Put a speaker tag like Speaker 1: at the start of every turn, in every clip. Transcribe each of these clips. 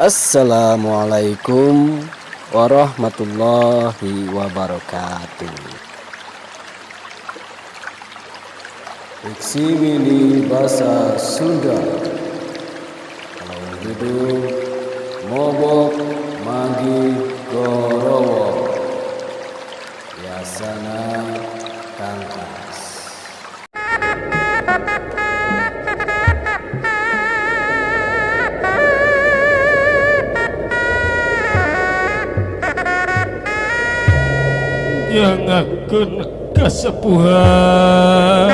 Speaker 1: Assalamualaikum warahmatullahi wabarakatuh. Fiksi mini bahasa Sunda. Kalau hidup mobok manggih gorowo. Biasana Kang As.
Speaker 2: Nyangakeun kasepuhan.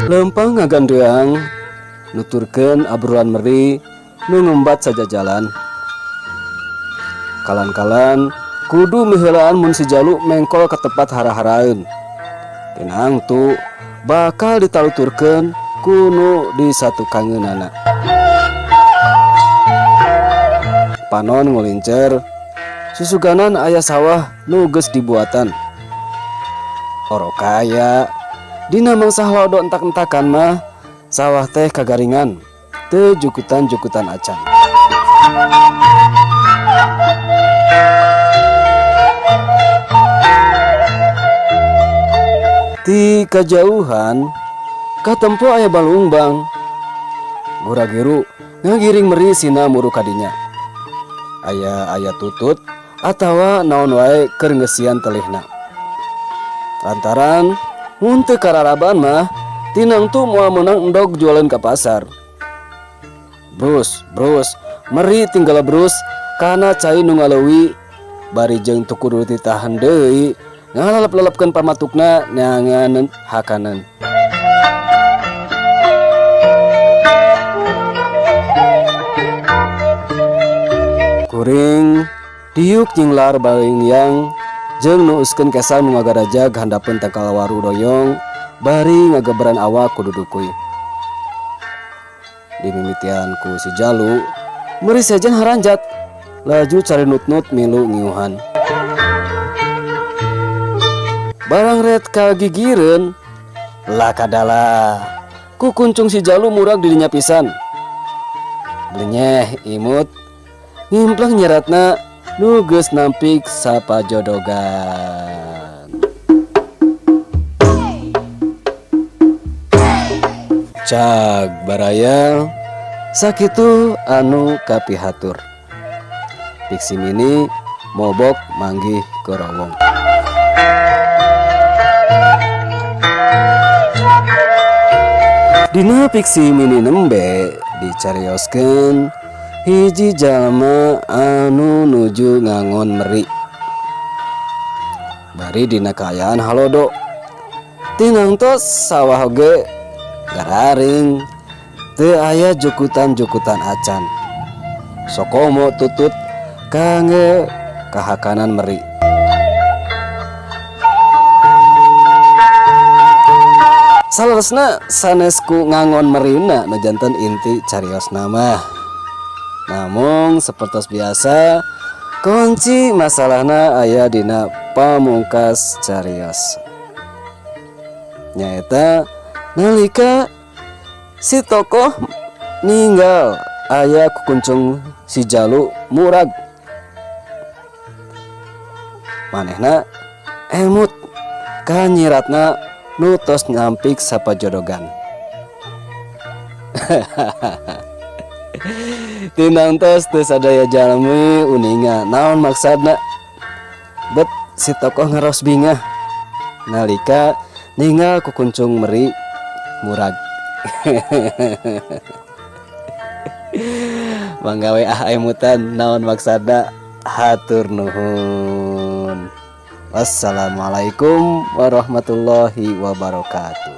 Speaker 1: Lempang ngagandeang nuturkeun abruan meri nu ngembat sajajalan. Kalan-kalan kudu miheulaan mun si Jalu mengkol ka tempat hara-haraeun. Tinang tu bakal ditaluturkeun ku nu disatukangeunana. Panon ngulincer susuganan aya sawah nu geus dibuatan. Orokaya dina mangsa halodo entak-entakan mah sawah teh kagaringan teu jukutan-jukutan acan. Ti kajauhan katempo aya balungbang. Gura-giru ngagiring meri sina muru kadinya. Aya-aya tutut atawa naon wae keur ngeusian telihna. Lantaran mun teu kararaban mah tinang tu moal meunang endog jualan ka pasar. Brus, brus, meri tinggal brus kana cai nu ngaleuwi bari jeung teu kudu ditahan deui ngalalep-lelepkeun pamatukna neangan hakaneun. Kuring diuk nyinglar balingyang jeung nuuskeun kesang nu ngagarajag handapeun tangkal waru doyong bari ngageberan awak ku dudukuy. Dimimitian ku si Jalu meri sejen haranjat laju cari nut-nut milu ngiuhan. Barang red kagigireun lakadala ku kuncung si Jalu murag dirinya pisan. Blenyeh imut ngimpleng nyeratna nu geus nampik sapajodogan. Cag baraya sakitu anu kapihatur. Fiksi mini mobok manggih gorowong. Dina fiksi mini nembe dicarioskeun hiji jalma anu nuju ngangon meri. Bari dina kaayaan halodo. Tinangtos sawah oge gararing teu aya jukutan-jukutan acan. Sokomo tutut kangge kahakanan meri. Saleresna sanes ku ngangon merina nu janten inti cariosna mah. Namung sapertos biasa kunci masalahna aya dina pamungkas carios. Nyaeta nalika si tokoh ninggal aya kukuncung si Jalu murag. Manehna emut ka nyiratna nu tos nyampik sapajodogan. Tinangtos teu sadaya jalmi uninga naon maksudna. Bet si tokoh ngaros bingah nalika ningal kukuncung meri murag. Mangga we ah emutan naon maksudna. Hatur nuhun. Wassalamualaikum warahmatullahi wabarakatuh.